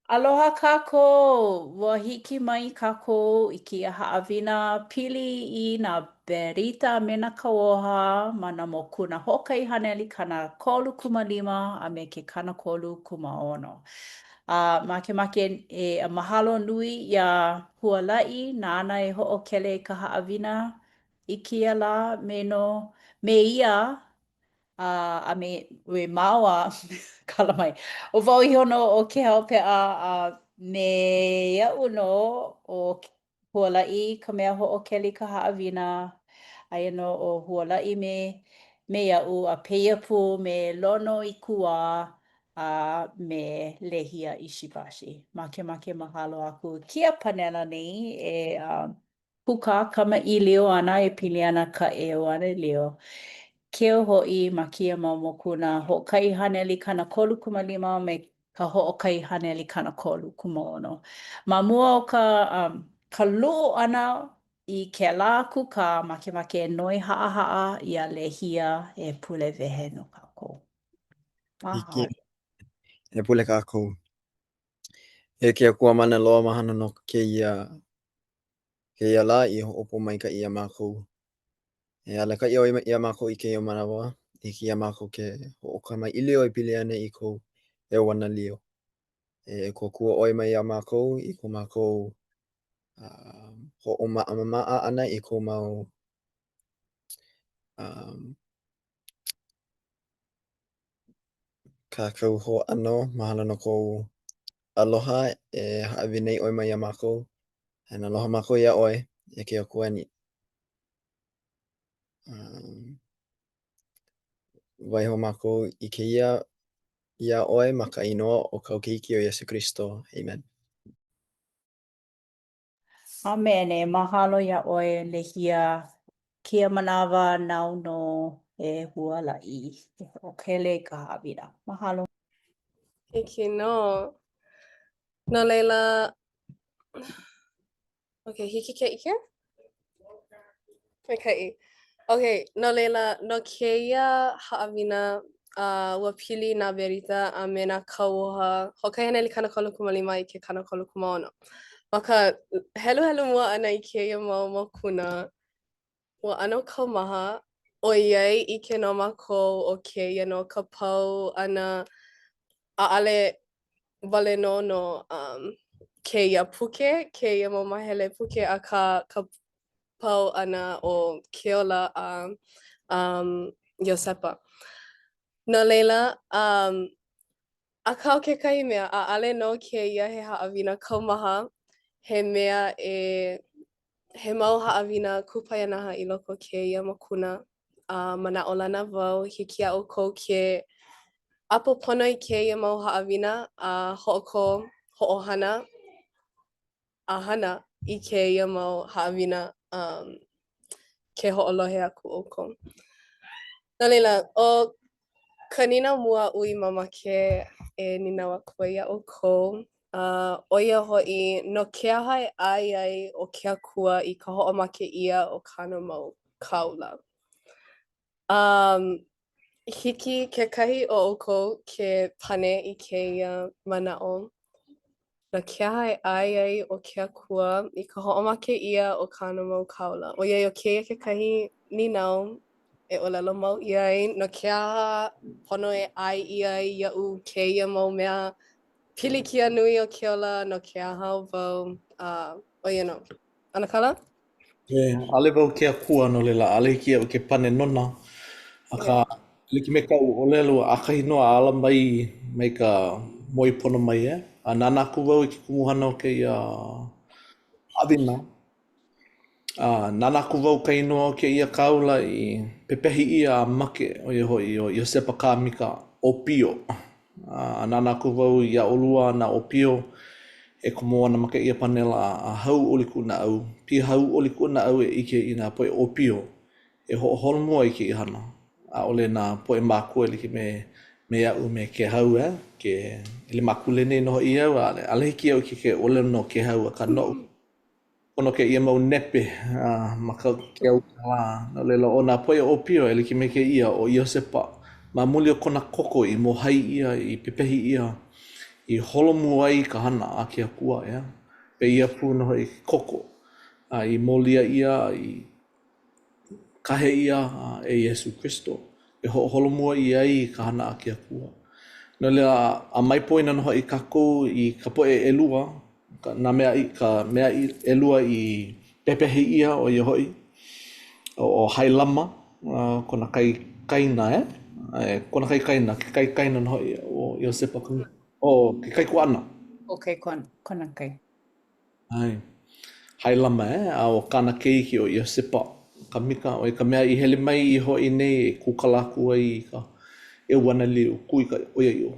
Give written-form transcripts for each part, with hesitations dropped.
Aloha kākou! Ua hiki mai kākou i kēia haʻawina pili i nā berita a me nā kauoha ma nā mokuna 135 a me ke 36. A makemake e mahalo nui iā Hualaʻi nāna e hoʻokele i ka haʻawina i kēia lā me no me ia a a me me māua, kala mai. ʻO wau iho nō ʻo Kehau Peʻa a me iaʻu nō ʻo Hualaʻi ka mea hoʻokele i ka haʻawina. Aia nō ʻo Hualaʻi me me iaʻu a pēia pū me Lono Ikuwā a me Lehia Ishibashi. Makemake mahalo aku kēia panela nei e uh, Kūkā kamaʻilio ana e pili ana ka ʻeuanelio. Keu hoʻi ma kēia mau mokuna 135 me ka 136. Ma mua o ka um, ka luʻu ʻana i kēlā kūkā, makemake e noi haʻahaʻa iā Lehia e pule wehe no kākou. Hiki Mahalo. e pule kākou. E ke Akua mana loa mahalo no kēia kēia lā i hoʻopōmaikaʻi iā mākou. E alakaʻi ʻoe iā mākou i kēia manawa, hiki iā mākou ke hoʻokamaʻilio e pili ana i kou ʻeuanelio. E kōkua ʻoe mai iā mākou i ko mākou uh, hoʻomaʻamaʻa ʻana i kou mau um, kākau hōʻano, mahalo no kou aloha e hāʻawi nei ʻoe mai iā mākou. And aloha mākou iā ʻoe, e ke Akua nani. Um, waiho mākou i kēia iā ʻoe ma ka inoa o kāu keiki ʻo Iesū Kristo. Amen. ʻĀmene, mahalo iā ʻoe, Lehia. Kēia manawa nāu nō e Hualaʻi e hoʻokele i ka haʻawina. Mahalo. Hiki nō. No laila, okay, hiki ke ʻike? Maikaʻi. Okay, no laila, no kēia haʻawina, uh, ua pili nā berita a me nā kauoha 135 i ke 36. Ma ka heluhelu mua ʻana i kēia mau mokuna, ua ʻano kaumaha, ʻoiai ʻike nō mākou ʻo kēia nō ka pau ʻana ʻaʻole wale nō no um, kēia puke, kēia mau māhele puke, akā ka pau ʻana o ke ola a um, Iosepa. No laila, um, akā ʻo kekahi mea, ʻaʻole nō kēia he haʻawina kaumaha, he mea e, he mau haʻawina kupaianaha i loko o kēia mokuna, a manaʻolana wau, hiki iā ʻoukou ke ʻapo pono i kēia mau haʻawina a hoʻokō, hoʻohana a hana i kēia mau haʻawina um, ke hoʻolohe aku ʻoukou. No laila, ʻo ka nīnau mua aʻu i mamake e nīnau aku ai iā ʻoukou, uh, ʻo ia hoʻi, no ke aha e ʻae ai ʻo ke Akua i ka hoʻomake ʻia o kāna mau kāula? Um, hiki kekahi o ʻoukou ke pane i kēia manaʻo. No ke aha e ʻae ai ʻo ke Akua i ka hoʻomake ʻia o kāna mau kāula? ʻOiai ʻo kēia kekahi nīnau e ʻōlelo mau ʻia ai, no ke aha pono e ʻae ʻia ai iaʻu kēia mau mea pilikia nui o ke ola, no ke aha wau, a ʻo ia nō. ʻAnakala? E, ʻaʻole wau ke akua, no laila, ʻaʻole hiki iaʻu ke pane nona. Akā, like me kaʻu ʻōlelo, ʻakahi nō a ala mai mai ka moe pono mai, e. A nānā aku wau i ke kumuhana o kēia haʻawina. A nānā aku wau ka inoa o kēia kāula i pepehi ʻia a make, ʻo ia hoʻi ʻo Iosepa Kāmika ʻōpio. A nānā aku wau iā ʻolua nā ʻōpio e komo ana ma kēia panela a hauʻoli kuʻu naʻau, piha hauʻoli kuʻu naʻau e ʻike i nā poʻe ʻōpio e hoʻoholomua i kēia hana. ʻAʻole nā poʻe mākua e like me me aʻu me Kēhau, eh? Ke ʻelemakule nei nō hoʻi au, ʻaʻole, ʻaʻole hiki iaʻu ke ke ʻōlelo no Kēhau, akā noʻu, pono kēia mau nepe a ma ka ke au kālā. No laila, ʻo nā poʻe ʻōpio e like me kēia ʻo Iosepa, ma muli o kona koko i mōhai ʻia, i pepehi ʻia. i holomua ai ka hana a ke Akua, ʻeā. Pēia pū nō hoʻi ke koko, a i molia ʻia, i kahe ʻia e Iesū Kristo e hoʻoholomua ʻia ai ka hana a ke Akua. No laila, a mai poina nō hoʻi kākou i ka poʻe ʻelua, ka, nā mea i, ka mea ʻelua i pepehi ʻia, ʻo ia hoʻi, ʻo Hailama, kona kaikaina, e? Kona kaikaina, ke kaikaina nō hoʻi o Iosepa, ʻo ke kaikuaʻana. ʻO ke kona kai. ʻAe. Hailama, e, a ʻo kāna keiki ʻo Iosepa Kamika, ʻo ia ka mea i hele mai iho i ʻaneʻi e kūkala aku ai i ka ʻeuanelio kū i ka ʻoiaʻiʻo.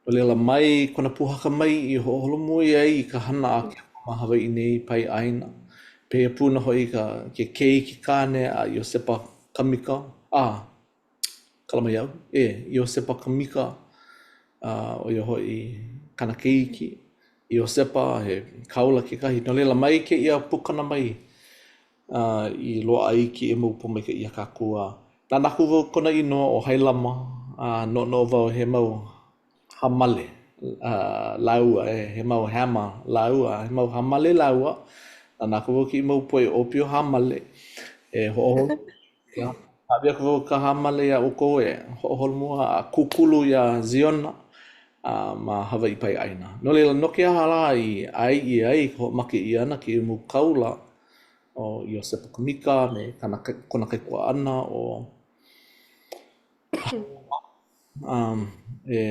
No laila, mai kona pūhaka mai i hoʻoholomua ai i ka hana a ke Akua ma Hawaiʻi nei pae ʻāina. Pēia pū nō hoʻi ka ke keiki kāne a Iosepa Kamika, a, kala mai iaʻu, e, Iosepa Kamika, a ʻo ia hoʻi kāna keiki, Iosepa, he kāula kekahi. No laila, mai kēia pukana mai a i loaʻa ai kēia mau pōmaikaʻi iā kākou. A nānā aku wau kona inoa ʻo Hailama, a noʻonoʻo wau he mau hāmale lāua, he mau hammer lāua, he mau hāmale lāua. Nānā aku wau kēia mau poʻe ʻōpio hāmale e hoʻoholo Ia, hāʻawi aku wau i ka hāmale iā ʻoukou e hoʻoholomua a kūkulu iā Ziona a ma Hawaiʻi pae ʻāina. No laila, no ke aha lā i ʻae ʻia ai ka hoʻomake ʻia ʻana kēia mau kāula ʻo Iosepa Kamika me kāna kona kaikuaʻana ʻo um, e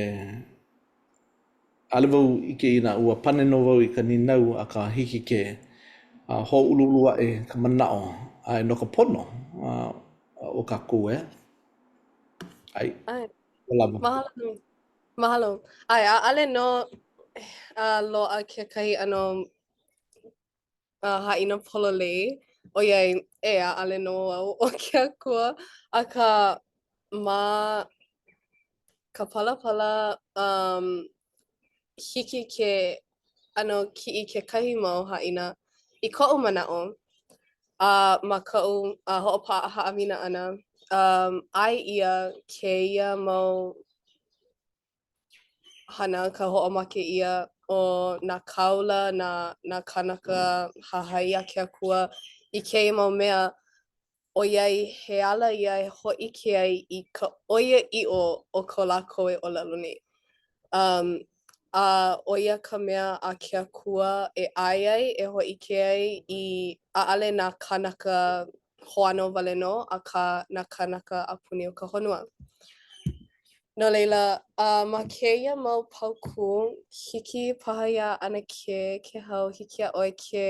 ʻAʻole wau ʻike inā ua pane nō wau i ka nīnau, akā hiki ke hōʻuluʻulu aʻe ka manaʻo a no ka pono o kākou, e? ʻAe. ʻAe. Mahalo nui. Mahalo. ʻAe, ʻaʻole nō loaʻa kekahi ʻano haʻina pololei, ʻoiai, e, ʻaʻole nō au ʻo ke Akua, akā, ma ka palapala, um, hiki ke ʻano kiʻi kekahi mau haʻina i koʻu manaʻo, a ma kaʻu uh, hoʻopaʻa haʻawina ʻana, um, ʻae ʻia kēia mau hana ka hoʻomake ʻia o nā kāula, nā, nā kānaka hahai iā ke Akua i kēia mau mea, ʻoiai he ala ia e hōʻike ai i ka ʻoiaʻiʻo o ko lākou e ʻōlelo nei. Um, a ʻo ia ka mea a ke Akua e ʻae ai, e hōʻike ai i ʻaʻole nā kānaka hoano wale nō, akā nā kānaka a puni o ka honua. No laila, uh, ma kēia mau paukū, hiki paha iā ʻAnakē Kehau, hiki iā ʻoe ke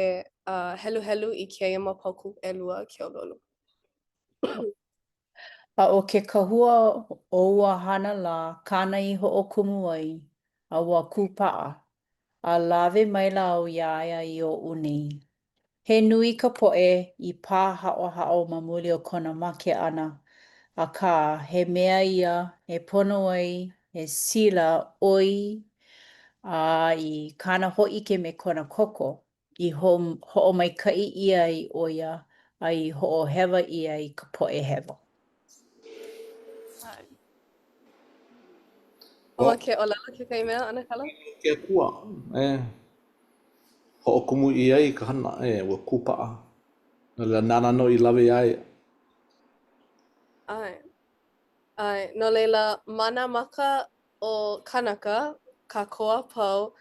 uh, heluhelu i kēia mau paukū ʻelua ke ʻoluʻolu. A ʻo ke kahua o ua hana lā kāna i hoʻokumu ai, a ua kūpaʻa, a lawe maila au iā ia i oʻu nei. He nui ka poʻe i pāhaʻohaʻo ma muli o kona make ʻana, akā, he mea ia e pono ai e sila ʻoi a i kāna hōʻike me kona koko, i hoʻomaikaʻi ʻia ai ʻo ia a i hoʻohewa ʻia ai ka poʻe hewa. ʻO ke ʻōlelo kekahi mea, ʻAnakala? Ke Akua, e. Hoʻokumu ʻia ai ka hana, e, ua kūpaʻa. No laila, nāna nō i lawe iā ia. ʻAe. ʻAe. No laila, ma nā maka o kānaka, kākou a pau,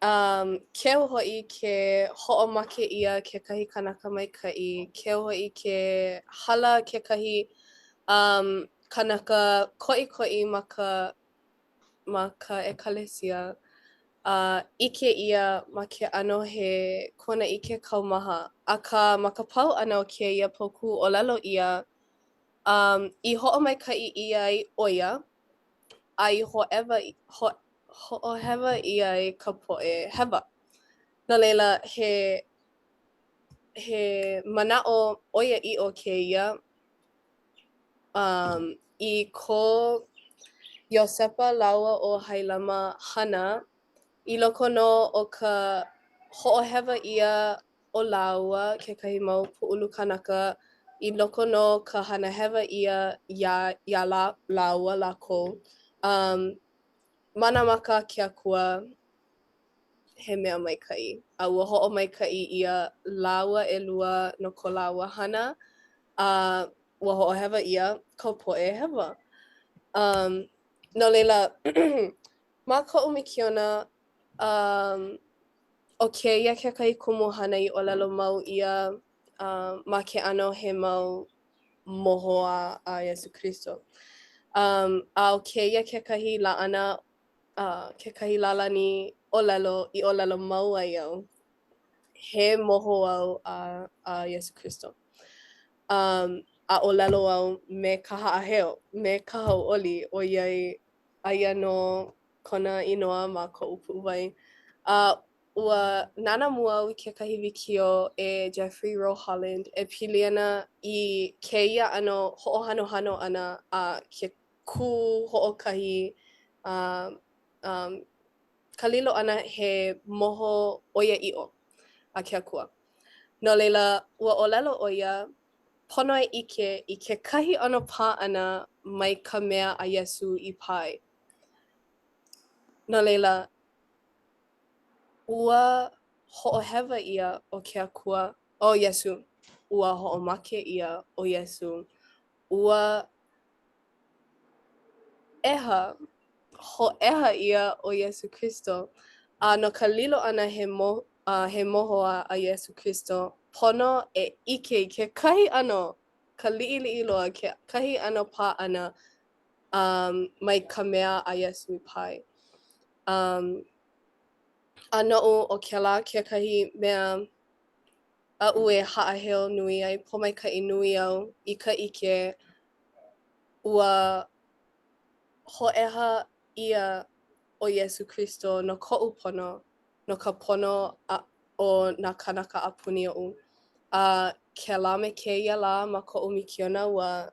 um, keu hoʻi ke hoʻomake ʻia kekahi kanaka maikaʻi, keu hoʻi ke hala kekahi um, kanaka koʻikoʻi ma ka ma ka ʻekalesia, a ʻike ʻia ma ke ʻano he kuanaʻike kaumaha. Akā, ma ka pau ʻana o kēia paukū ʻōlelo ʻia, um, i hoʻomaikaʻi ʻia ai ʻo ia, a i hoʻewa, ho, hoʻohewa ʻia ai ka poʻe hewa. No laila, he, he manaʻo ʻoiaʻiʻo kēia, um, i ko Iosepa lāua ʻo Hailama hana, i loko nō o ka hoʻohewa ʻia o lāua kekahi mau pūʻulu kānaka, i loko nō ka hana hewa ʻia iā, iā lā, lāua lākou. Um. Ma nā maka a ke Akua, he mea maikaʻi, a ua hoʻomaikaʻi ʻia lāua ʻelua no ko lāua hana, a ua hoʻohewa ʻia ka poʻe hewa. Um, no laila, ma koʻu mikiona, um, ʻo kēia kekahi kumuhana i ʻōlelo mau ʻia uh, ma ke ʻano he mau moho a, a Iesū Kristo. Um, a ʻo kēia kekahi laʻana, uh, kekahi lālani ʻōlelo i ʻōlelo mau ai au, he moho au a, a Iesū Kristo. Um, a ʻōlelo au me ka haʻaheo, me ka hauʻoli, ʻoiai aia nō kona inoa ma koʻu puʻuwai. A ua nānā mua au i kekahi wikiō e Jeffrey Roe Holland e pili ana i kēia ʻano hoʻohanohano ʻana a ke kū hoʻokahi a um, ka lilo ʻana he moho ʻoiaʻiʻo a ke Akua. No laila, ua ʻōlelo ʻo ia, pono e ʻike i kekahi ʻano pā ʻana mai ka mea a Iesū i pā ai. No laila, ua hoʻohewa ʻia ʻo ke Akua, ʻo Iesū, ua hoʻomake ʻia ʻo Iesū, ua ʻeha, hōʻeha ʻia ʻo Iesū Kristo, a no ka lilo ʻana he mo, uh, he moho a, a Iesū Kristo, pono e ʻike i kekahi ʻano, ka liʻiliʻi loa, kekahi ʻano pā ʻana um, mai ka mea a Iesū i pā ai. Um, a noʻu, ʻo kēlā kekahi mea aʻu e haʻaheo nui ai, pōmaikaʻi nui au i ka ʻike ua hōʻeha ʻia ʻo Iesū Kristo no koʻu pono, no ka pono a, o nā kānaka a puni oʻu. A kēlā me kēia lā ma koʻu mikiona ua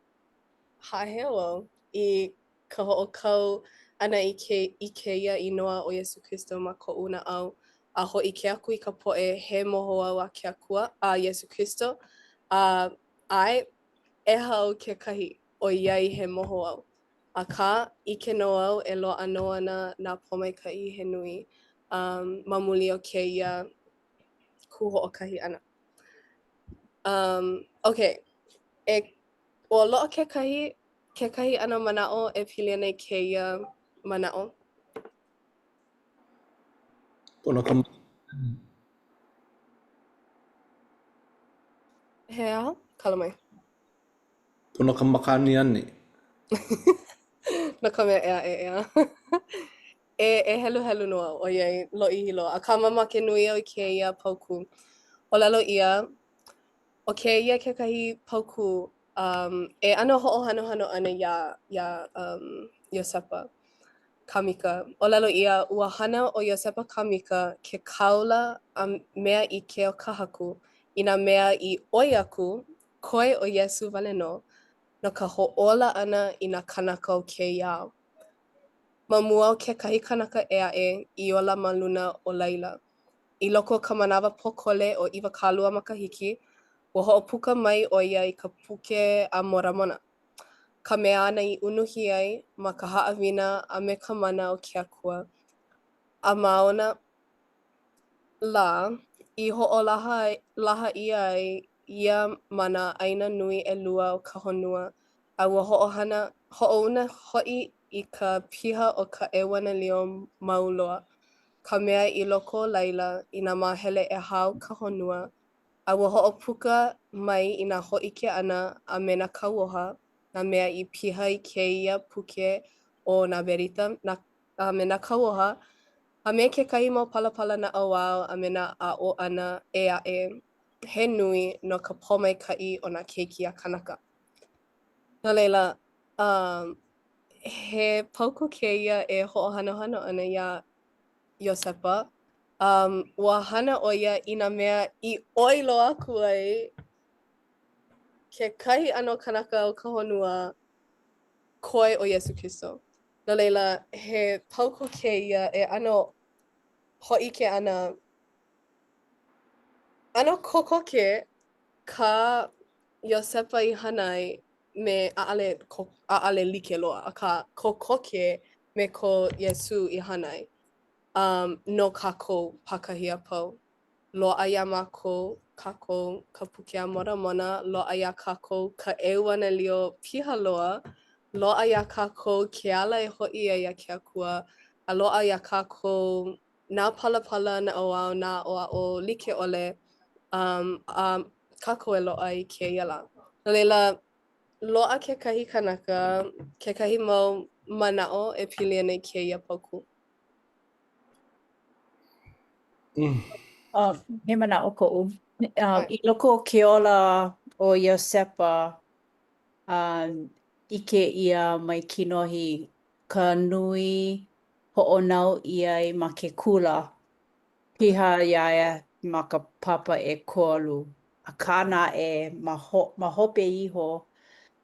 haʻaheo au i ka hoʻokau ʻana i ke i kēia inoa ʻo Iesū Kristo ma koʻu naʻau, a hōʻike aku i ka poʻe he moho au a ke Akua, a Iesū Kristo, a ʻae, ʻeha au kekahi, ʻoiai he moho au. Akā, ʻike nō au e loaʻa nō ana nā pōmaikaʻi he nui um, ma muli o kēia kū hoʻokahi ʻana. Um, okay, e Ua loaʻa kekahi, kekahi ʻano manaʻo e pili ana i kēia manaʻo? Pono ka He aha? Kala mai. Pono ka maka aniani. No ka mea ʻē aʻe, ʻeā. E, e heluhelu nō au, ʻoiai lōʻihi loa. Akā mamake nui au i kēia paukū. ʻŌlelo ʻia, ʻO kēia kekahi paukū um, e ʻano hoʻohanohano ana iā, iā um, Iosepa Kamika. ʻŌlelo ʻia, ua hana ʻo Iosepa Kamika ke kāula a mea ʻike o ka Haku i nā mea i ʻoi aku, koe ʻo Iesū wale nō, no ka hoʻōla ʻana i nā kānaka o kēia ao. Ma mua o kekahi kanaka ʻē aʻe i ola ma luna o laila. I loko o ka manawa pōkole o 20 makahiki, ua hoʻopuka mai ʻo ia i ka Puke a Moramona, ka mea āna i unuhi ai ma ka haʻawina a me ka mana o ke Akua, a ma ona lā i hoʻolaha laha ʻia ai ia ma nā ʻāina nui ʻelua o ka honua, a ua hoʻohana, hoʻouna hoʻi i ka piha o ka ʻEuanelio mau loa. ka mea i loko o laila i nā māhele ʻehā o ka honua, a ua hoʻopuka mai i nā hōʻike ʻana a me nā kauoha, nā mea i piha i kēia puke ʻo nā berita nā, a me nā kauoha, a me kekahi mau palapala naʻauao a me nā aʻo ʻana ʻē aʻe he nui no ka pōmaikaʻi o nā keiki a kānaka. No laila, um, he paukū kēia e hoʻohanohano ana iā Iosepa. Um, ua hana ʻo ia i nā mea i ʻoi loa aku ai kekahi ʻano kanaka o ka honua koe ʻo Iesū Kristo. No laila, he paukū kēia e ʻano hōʻike ana ʻano kokoke kā Iosepa i hana ai me ʻaʻale, ʻaʻale like loa, akā kokoke. me ko Iesū i hana ai um, no kākou pākahi a pau. Loaʻa iā mākou, kākou, ka Puke a Moramona, loaʻa iā kākou ka ʻEuanelio piha loa, loaʻa iā kākou ke ala e hoʻi ai iā ke Akua, a loaʻa iā kākou nā palapala naʻauao, nā aʻoaʻo like ʻole, um, a kākou e loaʻa i kēia lā. No laila, loaʻa kekahi kanaka, kekahi mau manaʻo e pili ana i kēia paukū. Mm. Uh, he manaʻo koʻu. Uh, I loko o ke ola o Iosepa, uh, ʻike ʻia mai kinohi ka nui hoʻonau ʻia ai ma ke kula. Piha iā ia ma ka papa ʻekolu. Akā naʻe, ma, ho ma hope iho,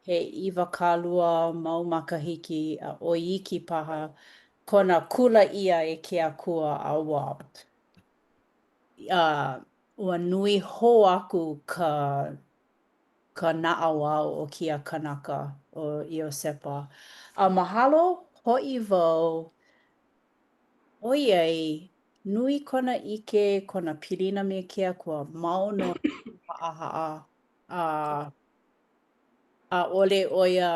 he 20 mau makahiki a ʻoi iki paha kona kula ʻia e ke Akua a ua a ua nui hou aku ka ka naʻauao o kēia kanaka ʻo Iosepa. A mahalo hoʻi wau ʻoiai nui kona ʻike, kona pilina me ke Akua, mau nō haʻahaʻa a ʻaʻole ʻo ia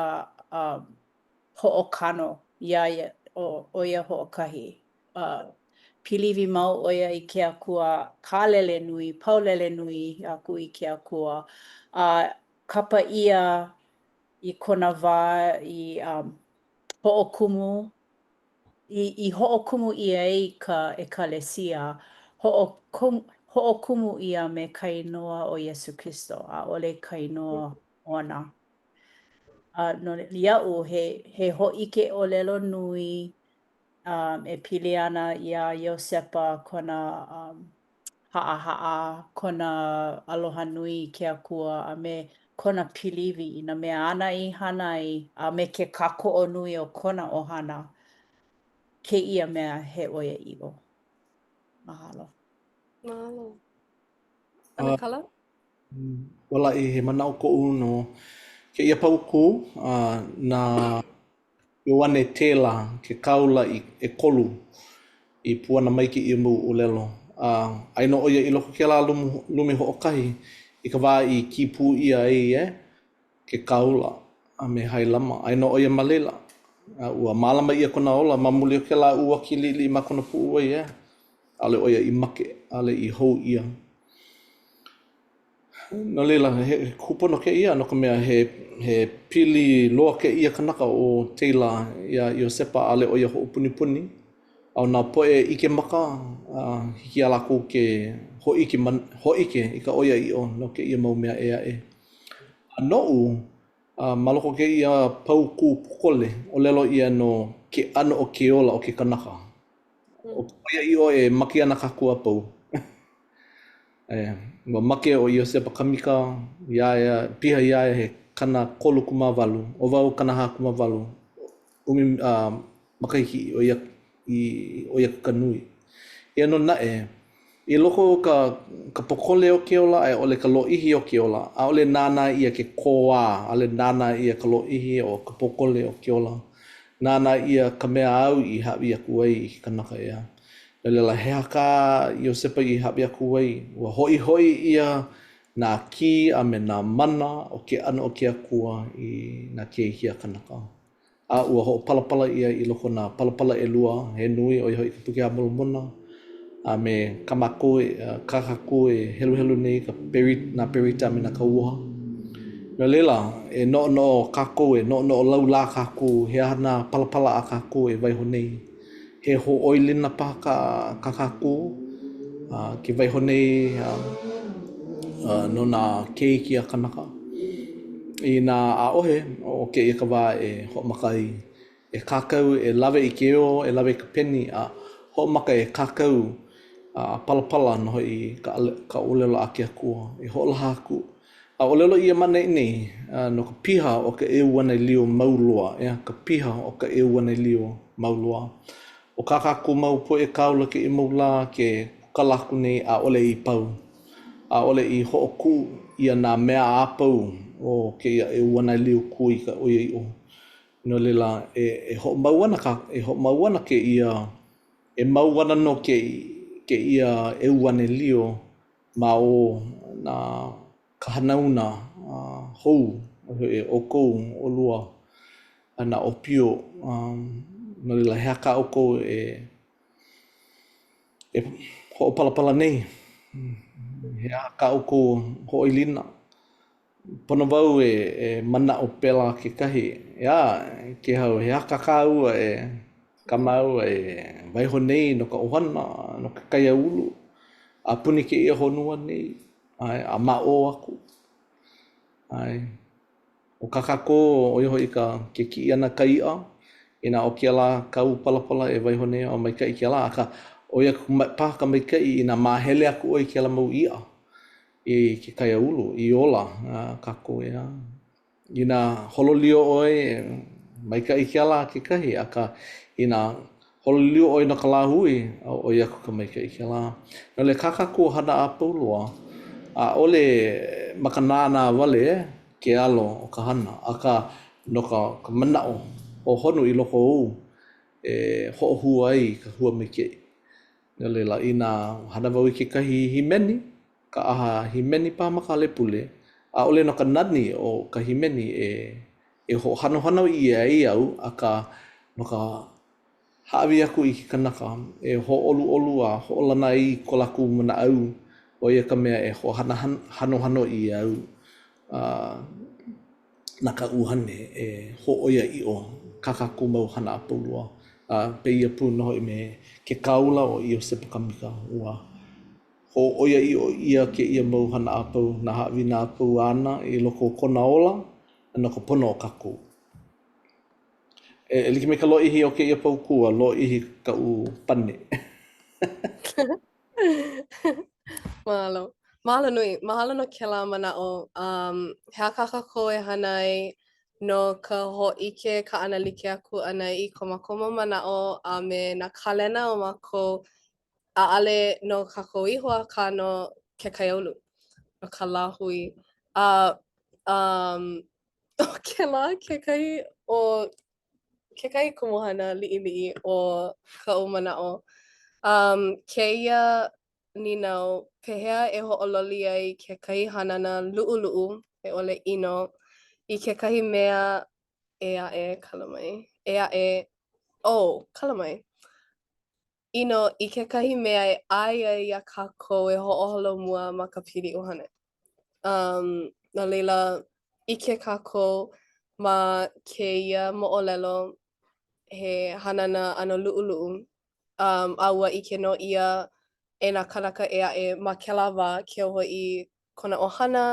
hoʻokano iā ia, ʻo ia hoʻokahi. Piliwi mau ʻo ia i ke Akua, kālele nui, paulele nui aku i ke Akua, a kapa ʻia i kona wā i hoʻokumu, i hoʻokumu ʻia ai ka ʻekalesia, hoʻokumu ʻia me ka inoa ʻo Iesū Kristo, ʻaʻole ka inoa ona. A no iaʻu, he he hōʻike ʻōlelo nui um, e pili ana iā Iosepa, kona um, haʻahaʻa, kona aloha nui i ke Akua, a me kona piliwi i nā mea āna i hana ai, a me ke kākoʻo nui o kona ʻohana. Kēia mea he ʻoiaʻiʻo. Mahalo. Mahalo. ʻAnakala? Hualaʻi, he manaʻo koʻu no kēia paukū, a na Ioane Tela, ke kāula i ʻekolu i puana mai kēia mau ʻōlelo. A aia nō ʻo ia i loko o kēlā lumi hoʻokahi i ka wā i kī pū ʻia ai e ke kāula a me Hailama. Aia nō ʻo ia ma laila. A ua mālama ʻia kona ola ma muli o kēlā uaki liʻiliʻi ma kona puʻuwai, e. ʻAʻole ʻo ia i make, ʻaʻole i hou ʻia. No laila, he kūpono kēia no ka mea he, he pili loa kēia kanaka ʻo Tela iā Iosepa, ʻaʻole ʻo ia hoʻopunipuni. A ʻo nā poʻe ʻike maka, a hiki iā lākou ke hōʻike, hōʻike i ka ʻoiaʻiʻo no kēia mau mea ʻē aʻe. A noʻu, a ma loko o kēia paukū pōkole, ʻōlelo ʻia no ke ʻano o ke ola o ke kanaka. ʻO ka ʻoiaʻiʻo e make ana kākou a pau. E, ua make ʻo Iosepa Kamika iā ia, piha iā ia he 38, ʻo wau 48, ʻumi uh, makahiki ʻoi aku, i ʻoi aku ka nui. Eia nō naʻe, i loko o ka, ka pōkole o ke ola a i ʻole ka lōʻihi o ke ola, ʻaʻole nānā ʻia ke kōā, ʻaʻole nānā ʻia ka lōʻihi o ka pōkole o ke ola. Nānā ʻia ka mea āu i hāʻawi aku ai i ke kanaka ʻeā. No laila, he aha kā Iosepa i hāʻawi aku ai? Ua hoʻihoʻi ʻia nā kī a me nā mana o ke ʻano o ke Akua i nā keiki a kanaka. A ua hoʻopalapala ʻia i loko o nā palapala ʻelua he nui, ʻo ia hoʻi ka Puke a Molomona a me kā mākou, kā kākou e heluhelu nei ka peri, nā berita a me nā kauoha. No laila, e noʻonoʻo kākou, e noʻonoʻo laulā kākou, he aha nā palapala a kākou e waiho nei? He hoʻoilina paha kā, kā kākou a, ke waiho nei a, a, no nā keiki a kanaka? Inā ʻaʻohe, ʻo kēia ka wā e hoʻomaka ai E kākau, e lawe i ke ʻō, e lawe i ka peni, a hoʻomaka e kākau a palapala nō hoʻi ka, ka ʻōlelo a ke Akua e hoʻolaha aku. A ʻōlelo ʻia ma ʻaneʻi nei no ka piha o ka ʻEuanelio mau loa, ʻeā, ka piha o ka ʻEuanelio mau loa. ʻO kā kākou mau poʻe kāula kēia mau lā ke kūkala aku nei, ʻaʻole i pau. ʻAʻole i hoʻokuʻu ʻia nā mea a pau o kēia ʻEuanelio kū i ka ʻoiaʻiʻo. No laila, e, e hoʻomau ana ka, e hoʻomau ana kēia, e mau ana nō kēia ʻeuanelio ma o nā ka hanauna hou, ʻoukou, ʻolua, a nā ʻōpio. No laila, he aha kā ʻoukou e e hoʻopalapala nei? He aha kā ʻoukou hoʻoilina? Pono wau e, e manaʻo pēlā kekahi. ʻEā, Kēhau, he aha kā kāua e kā māua e waiho nei no ka ʻohana, no ke kaiāulu, a puni kēia honua nei, ʻae, a ma ʻō aku. ʻAe. ʻO kā kākou, ʻo ia hoʻi ka ke kiʻi ʻana ka iʻa, inā ʻo kēlā kāu palapala e waiho nei, ʻo maikaʻi kēlā, akā, ʻoi aku paha ka maikaʻi inā māhele aku ʻoe i kēlā mau iʻa i ke kaiāulu, i ola kākou, ʻeā. Inā holo lio ʻoe, maikaʻi kēlā kekahi, akā, inā holo lio ʻoe no ka lāhui, ʻoi aku ka maikaʻi kēlā. No laila, kā kākou hana a pau loa, ʻaʻole ma ka nānā wale ke alo o ka hana, akā, no ka ka manaʻo hohonu i loko ou e hoʻohua ai i ka hua maikaʻi. No laila, inā hana wau i kekahi hīmeni, ka ʻaha hīmeni paha ma ka hale pule, ʻaʻole no ka nani o ka hīmeni e e hoʻohanohano ʻia ai au, akā, no ka hāʻawi aku i ke kanaka e hōʻoluʻolu a hoʻolana ai i ko lākou naʻau, ʻo ia ka mea e hoʻohanohano ʻia au a na ka ʻUhane e hōʻoiaʻiʻo kā kākou mau hana a pau loa. A pēia pū nō hoʻi me ke kāula ʻo Iosepa Kamika, ua hōʻoiaʻiʻo ʻia kēia mau hana a pau, nā haʻawina a pau āna i loko o kona ola no ka pono o kākou. E like me ka lōʻihi o kēia paukū, a lōʻihi kaʻu pane. Mahalo. Mahalo nui. Mahalo no kēlā manaʻo. Um, he aha kā kākou e hana ai no ka hōʻike kaʻanalike aku ʻana i ko mākou mau manaʻo a me nā kālena o mākou ʻaʻale no kākou iho akā no ke kaiaulu, no ka lāhui. A um, ʻo kēlā kekahi o kekahi kumuhana liʻiliʻi o kaʻu manaʻo. Um, kēia nīnau, pehea e hoʻololi ai kekahi hanana luʻuluʻu, a i ʻole ʻino, i kekahi mea ʻē aʻe, kala mai, ʻē aʻe, oh, kala mai, ʻino i kekahi mea e ʻae ai iā kākou e hoʻoholomua ma ka pili ʻuhane. Um, no laila, ʻike kākou ma kēia moʻolelo he hanana ʻano luʻuluʻu, um, a ua ʻike nō ʻia e nā kānaka ʻē aʻe ma kēlā wā, keu hoʻi kona ʻohana,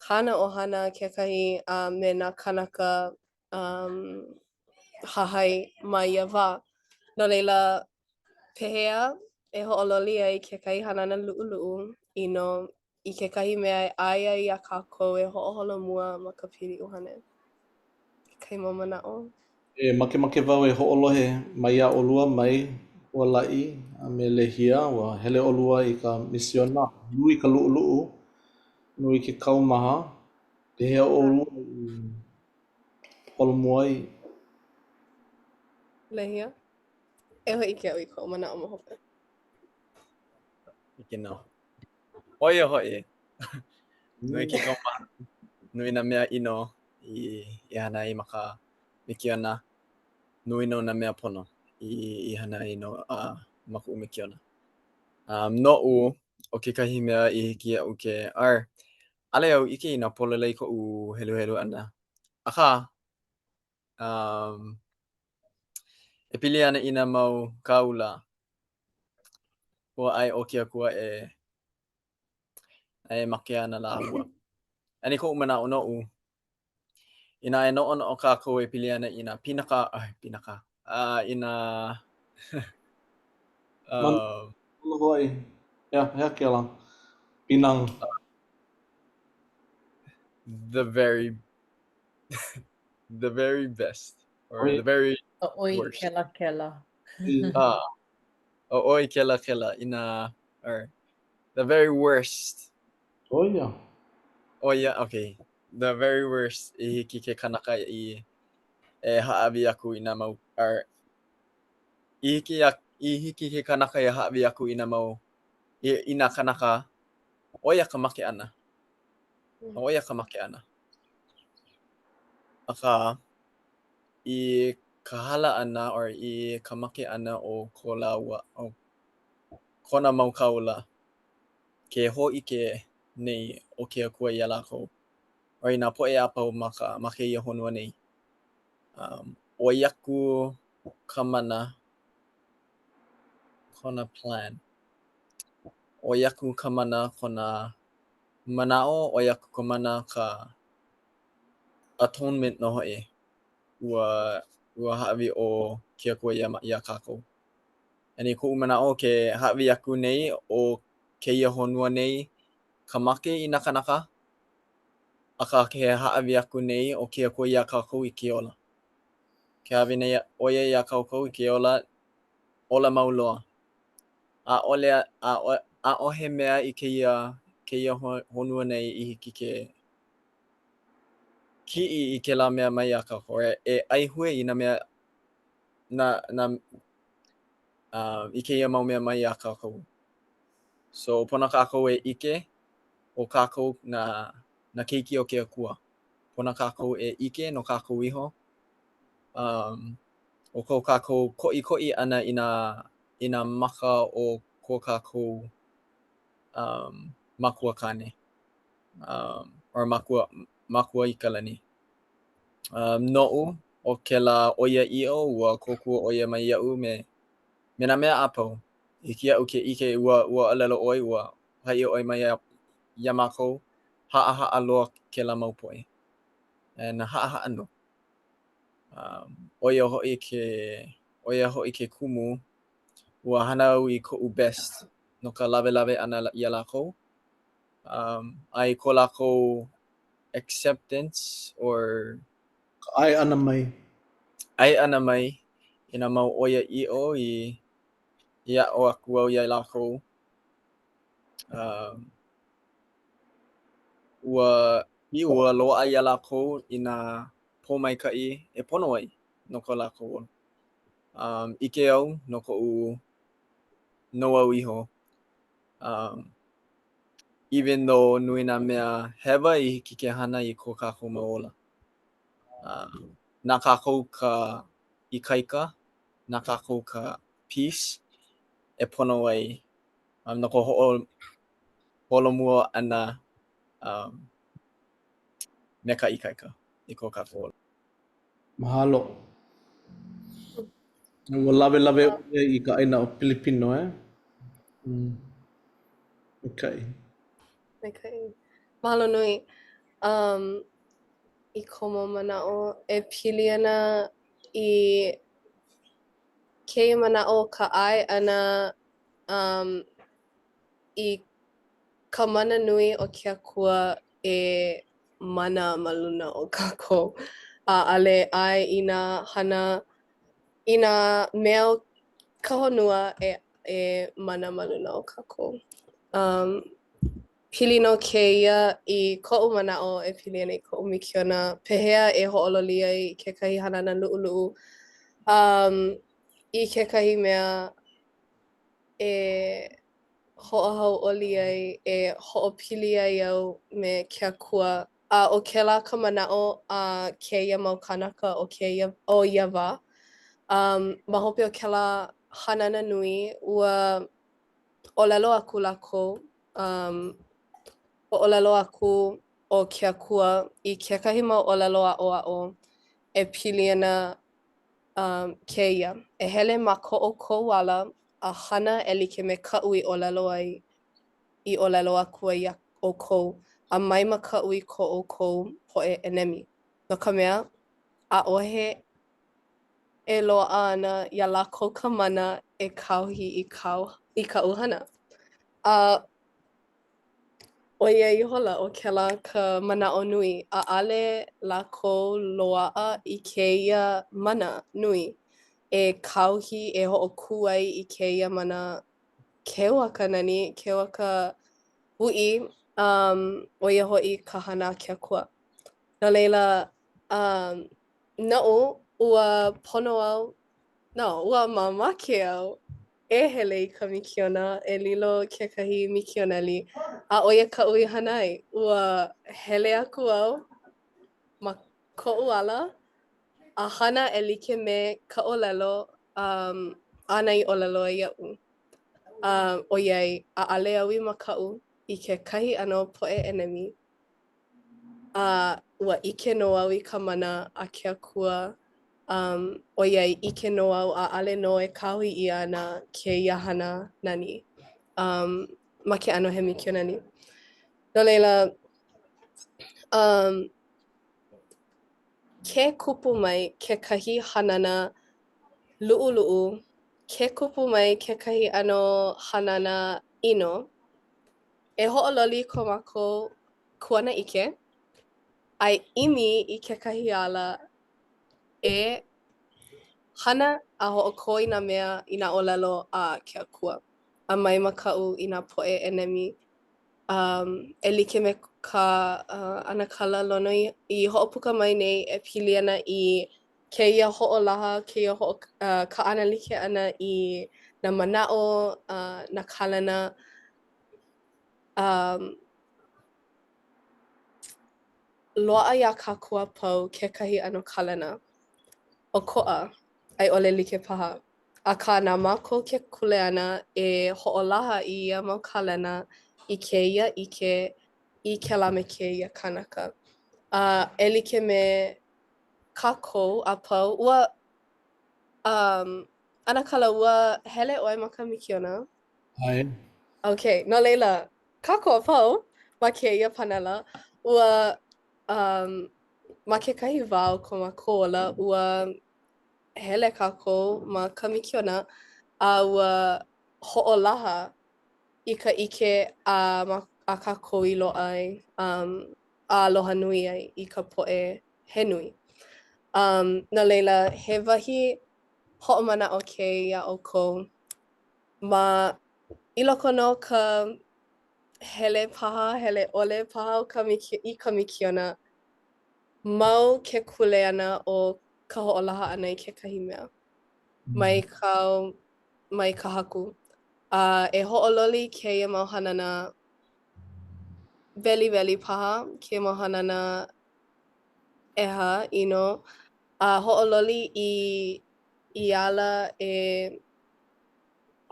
kāna ʻohana kekahi, a me nā kānaka um, hahai ma ia wā. No laila, pehea e hoʻololi ai kekahi hanana luʻuluʻu ʻino i kekahi mea e ʻae ai iā kākou e hoʻoholomua ma ka pili ʻuhane? Kekahi mau manaʻo? E makemake wau e hoʻolohe maiā ʻolua mai Hualaʻi a me Lehia, ua hele ʻolua i ka misiona, nui ka luʻuluʻu, nui ke kaumaha, pehea ʻolua i holomua ai? Lehia? E hōʻike au i koʻu manaʻo ma hope. Hiki nō. ʻO ia hoʻi, nui ke kaumaha, nui nā mea ʻino i, i hana ai ma ka mikiona. Nui nō nā mea pono i, i hana ai no, uh, ma kuʻu mikiona. Um, noʻu, ʻo kekahi mea i hiki iaʻu ke, or, ʻaʻole au ʻike inā pololei koʻu heluhelu ʻana. Akā, um, e pili ana i nā mau kāula, ua ʻae ʻo ke Akua e e make ana lāua. And i koʻu manaʻo noʻu, inā e noʻonoʻo kākou e pili ana i nā pinaka, ai, pinaka, uh, i nā uh, Hawaii. Hea, hea kēlā? Pinang. The very the very best or the very ʻOi worst. kelakela. Ah, o ʻoi kelakela inā or the very worst. ʻO ia. ʻO ia, okay. The very worst i hiki ke kanaka i. e hāʻawi aku i nā mau, or i hiki i hiki ke kanaka e hāʻawi aku i nā mau, i, i nā kanaka, ʻo ia ka make ʻana. ʻO ia ka make ʻana. Akā, i ka hala ʻana or i ka make ʻana o ko lāua, o kona mau kāula, ke hōʻike nei ʻo ke Akua iā lākou, or i nā poʻe a pau ma ka ma kēia honua nei. Um, ʻoi aku ka mana kona plan. ʻOi aku ka mana kona manaʻo, ʻoi aku ka mana ka atonement nō hoʻi. Ua, ua hāʻawi ʻo ke Akua iā, iā kākou. And i koʻu manaʻo ke hāʻawi aku nei ʻo kēia honua nei ka make i nā kānaka, akā ke hāʻawi aku nei ʻo ke Akua iā kākou i ke ola. Ke hāʻawi nei ʻo ia iā kākou i ke ola, ola mau loa. ʻAʻole, ʻaʻohe mea i kēia, kēia honua nei i hiki ke kiʻi i kēlā mea mai iā kākou, e, e ʻaihue i nā mea, nā, nā, uh, i kēia mau mea mai iā kākou. So, pono kākou e ʻike, ʻo kākou nā, nā keiki o ke Akua. Pono kākou e ʻike no kākou iho, um, ʻo ko kākou koʻikoʻi ʻana i nā, i nā maka o ko kākou um, makua kāne, um, or makua, makua i ka lani. Um, noʻu, ʻo kēlā ʻoiaʻiʻo, ua kōkua ʻo ia mai iaʻu me, me nā mea a pau. Hiki iaʻu ke ʻike, ua, ua ʻōlelo ʻoe, ua haʻi ʻoe mai iā, iā mākou, haʻahaʻa loa kēlā mau poʻe. And haʻahaʻa nō. Um, ʻo ia hoʻi ke, ʻo ia hoʻi ke kumu, ua hana au i koʻu best no ka lawelawe ʻana iā lākou. Um, a i ko lākou acceptance or Ka ʻae ʻana mai. ʻae ʻana mai i nā mau ʻoiaʻiʻo i, i aʻo aku au iā lākou. Um, ua, ua loaʻa iā lākou i nā pōmaikaʻi e pono ai no ko lākou ola. Um, ʻike au no koʻu, no au iho. Um, even though nui nā mea hewa i hiki ke hana i ko kākou mau ola. Um, na kākou ka ikaika, na kākou ka peace e pono ai um, no ka hoʻoholomua ʻana um, me ka ikaika i ko kākou ola. Mahalo. Ua lawelawe ʻoe i ka ʻāina o Pilipino, eh? Mm. Maikaʻi. Maikaʻi. Mahalo nui. Um, i kou mau manaʻo e pili ana i kēia manaʻo ka ʻae ʻana um, i ka mana nui o ke Akua e mana ma luna o kākou. ʻAʻole ʻae i nā hana, i nā mea o ka honua e, e mana ma luna o kākou. Um, pili nō kēia i koʻu manaʻo e pili ana i koʻu mikiona, pehea e hoʻololi ai kekahi hanana luʻuluʻu um, i kekahi mea e hoʻohauʻoli ai, e hoʻopili ai au me ke Akua. A ʻo kēlā ka manaʻo a kēia mau kānaka o kēia, o ia wā. Um, ma hope o kēlā hanana nui, ua ʻōlelo aku lākou, um, ua ʻōlelo aku ʻo ke Akua i kekahi mau ʻōlelo aʻoaʻo e pili ana um, kēia, e hele ma ko ʻoukou ala a hana e like me kaʻu i ʻōlelo ai, i ʻōlelo aku ai iā ʻoukou, a mai makaʻu i ko ʻoukou poʻe ʻenemi, no ka mea, ʻaʻohe e loaʻa ana iā lākou ka mana e kāohi i kāu, i kaʻu hana. A ʻo ia ihola, ʻo kēlā ka manaʻo nui, ʻaʻole lākou loaʻa i kēia mana nui e kāohi, e hoʻokū ai i kēia mana keu a ka nani, keu a ka uʻi, um, ʻo ia hoʻi ka hana a ke Akua. No laila, um, noʻu, Ua pono au, no, ua mamake au e hele i ka mikiona, e lilo kekahi mikioneli, a ʻo ia kaʻu i hana ai. Ua hele aku au ma koʻu ala a hana e like me ka ʻōlelo um, āna i ʻōlelo ai iaʻu. Uh, ʻoiai, ʻaʻale au i makaʻu i kekahi ʻano poʻe ʻenemi, a ua ʻike nō au i ka mana a ke Akua, um, ʻoiai ʻike nō au ʻaʻale nō e kāohi ʻia ana kēia hana nani um, ma ke ʻano he mikioneli. No laila, um, ke kupu mai kekahi hanana luʻuluʻu, ke kupu mai kekahi ʻano hanana ʻino, e hoʻololi ko mākou kuanaʻike, a e ʻimi i kekahi ala e hana a hoʻokō i nā mea, i nā ʻōlelo a ke Akua, a mai makaʻu i nā poʻe ʻenemi. Um, e like me kā uh, ʻAnakala Lono i, i hoʻopuka mai nei e pili ana i kēia hoʻolaha, kēia hoʻo, uh, kaʻanalike ʻana i nā manaʻo, uh, nā kalena, um, loaʻa iā kākou a pau kekahi ʻano kalena, ʻokoʻa, a i ʻole like paha. Akā, na mākou ke kuleana e hoʻolaha i ia mau kalena i kēia ʻike i kēlā me kēia kanaka. A e like me kākou a pau, ua, um, ʻAnakala, ua hele ʻoe ma ka mikiona? ʻAe. Okay, no laila, kākou a pau ma kēia panela, ua, um, ma kekahi wā o ko mākou ola, ua hele kākou ma ka mikiona a ua hoʻolaha i ka ʻike a, ma, a kākou i loaʻa ai, um, a aloha nui ai i ka poʻe he nui. Um, no laila, he wahi hoʻomanaʻo kēia iā ʻoukou ma i loko nō ka hele paha, hele ʻole paha o ka miki, i ka mikiona, mau ke kuleana o ka hoʻolaha ʻana i kekahi mea mai kāu, mai ka Haku. A e hoʻololi kēia mau hanana weliweli paha, kēia mau hanana ʻeha, ʻino, a hoʻololi i i ala e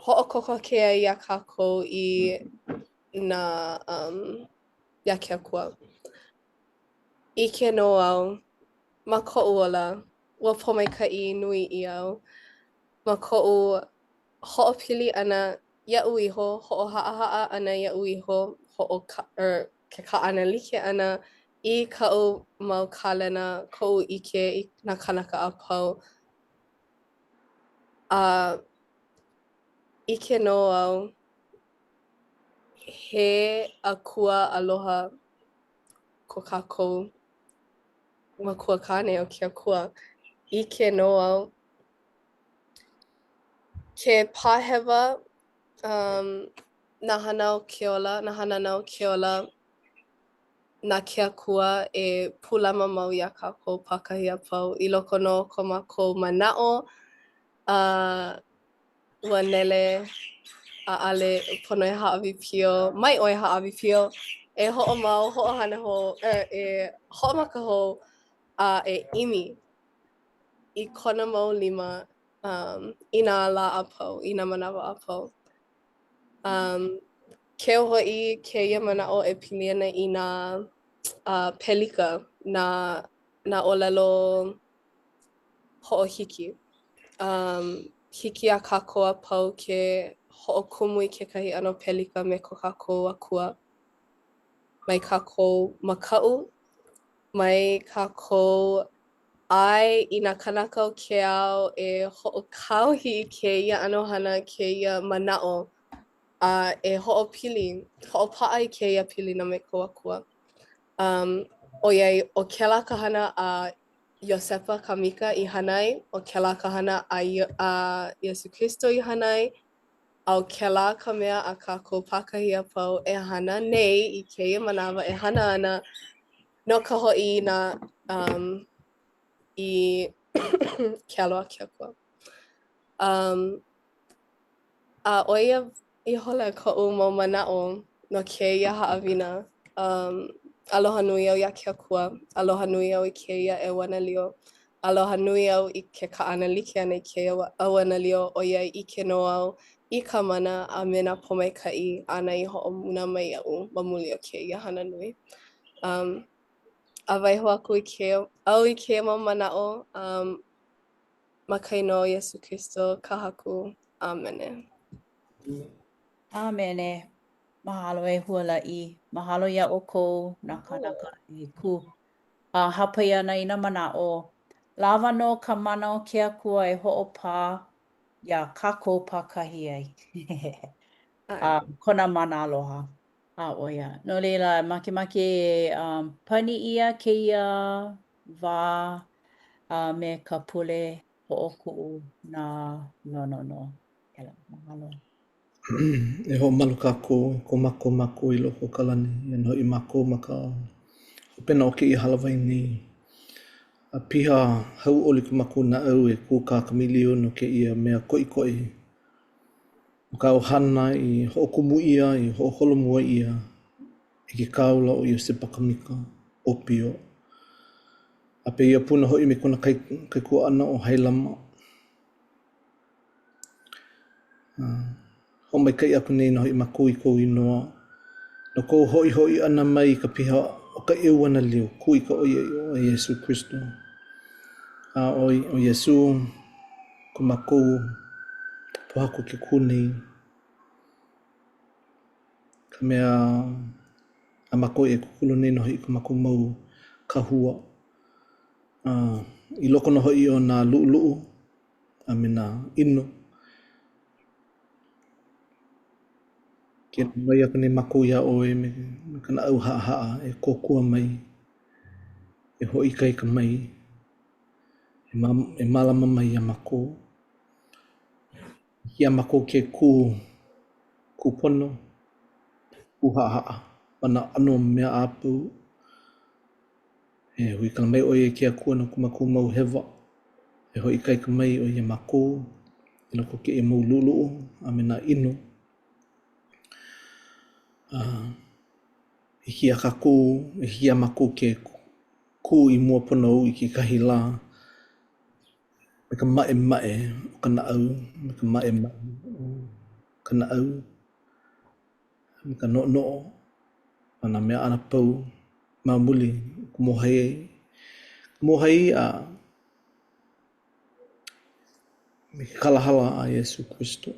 hoʻokokoke ai iā kākou i nā, um, iā ke Akua. ʻIke nō au ma koʻu ola, ua pōmaikaʻi nui ʻia au ma koʻu hoʻopili ʻana iaʻu iho, hoʻohaʻahaʻa ʻana iaʻu iho, hoʻoka, er, ke kaʻana like ʻana i kaʻu mau kalena, koʻu ʻike i nā kānaka a pau. A ʻike nō au he Akua aloha ko kākou Makua Kāne ʻo ke Akua. ʻIke nō au ke pāhewa um, nā hana o ke ola, nā hanana o ke ola, na ke Akua e pūlama mau iā kākou pākahi a pau i loko nō o ko mākou manaʻo, a ua nele, ʻaʻale pono e hāʻawi pio, mai ʻoe hāʻawi pio, e hoʻomau, hoʻohana hou, e, e hoʻomaka hou, a e ʻimi i kona mau lima um, i nā lā a pau, i nā manawa a pau. Um, keu hoʻi kēia manaʻo e pili ana i nā uh, pelika, nā, nā ʻōlelo hoʻohiki. Um, hiki iā kākou a pau ke hoʻokumu i kekahi ʻano pelika me ko kākou akua. Mai kākou makaʻu, mai kākou ʻae i nā kānaka o ke ao e hoʻokāohi i kēia ʻano hana, kēia manaʻo, a e hoʻopili, hoʻopaʻa i kēia pilina me kou Akua. Um, ʻoiai, ʻo kēlā ka hana a Iosepa Kamika i hana ai, ʻo kēlā ka hana a, a Iesū Kristo i hana ai, a ʻo kēlā ka mea a kākou pākahi a pau e hana nei i kēia manawa e hana ana no ka hoʻi i nā, um, i Ke aloha ke Akua. Um, a ʻo ia ihola koʻu mau manaʻo no kēia haʻawina. Um, aloha nui au iā ke Akua, aloha nui au i kēia ʻeuanelio, aloha nui au i ke kaʻana like ʻana i kēia ʻeuanelio ʻoiai ʻike nō au i ka mana a me nā pōmaikaʻi āna i hoʻouna mai iaʻu ma muli o kēia hana nui. Um, a waiho aku i kēia, au i kēia mau manaʻo um, ma ka inoa o Iesū Kristo ka Haku. ʻĀmene. ʻĀmene. Mahalo e Hualaʻi. Mahalo iā ʻoukou nā kānaka e kū a hāpai ana i nā manaʻo. Lawa nō ka mana o ke Akua e hoʻopā iā kākou pākahi ai. A kona mana aloha. A ʻo ia. No laila, makemake e um, pani ʻia kēia wā a me ka pule hoʻokuʻu na Lono nō. Kela, mahalo. E hoʻomalu kākou i ko mākou Makua i loko o ka lani, eia nō hoʻi mākou ma ka hopena o kēia hālāwai nei. A piha hauʻoli ko mākou naʻau e kūkā kamaʻilio no kēia mea koʻikoʻi o ka ʻohana i hoʻokumu ʻia, i hoʻoholomua ʻia e ke kāula ʻo Iosepa Kamika ʻōpio. A pēia pū nō hoʻi me kona kaikuaʻana ʻo Hailama. Hoʻomaikaʻi aku nei nō hoʻi mākou i kou inoa, no kou hoʻihoʻi ʻana mai i ka piha o ka ʻeuanelio kū i ka ʻoiaʻiʻo a Iesū Kristo. A ʻo ʻo Iesū ko mākou pōhaku ke kū nei, ka mea a mākou e kūkulu nei nō hoʻi i ko mākou mau kahua. A i loko nō hoʻi o nā luʻuluʻu a me nā ʻino. Ke noi aku nei mākou iā ʻoe me ka naʻau haʻahaʻa e kōkua mai, e hoʻoikaika mai, e mālama mai iā mākou. Hiki iā mākou ke kū kūpono, kū haʻahaʻa ma nā ʻano mea a pau. E huikala mai ʻoe e ke Akua no ko mākou mau hewa. E hoʻoikaika mai ʻoe iā mākou i loko o kēia mau luʻuluʻu a me nā ʻino. A hiki iā kākou, hiki iā mākou ke kū i mua pono ou i kekahi lā me ka maʻemaʻe o ka naʻau, me ka maʻemaʻe o ka naʻau, me ka noʻonoʻo ma nā mea a pau ma muli o ka mōhai, mōhai a me ke kalahala a Iesū Kristo.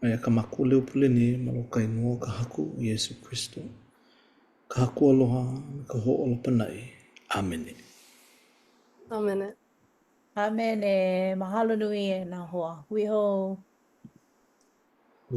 Aia kā mākou leo pule nei ma loko o ka inoa o ka Haku ʻo Iesū Kristo, ka Haku aloha a me ka Hoʻōla pānaʻi. ʻĀmene. ʻĀmene. ʻĀmene. Mahalo nui e nā hoa. Hui hou.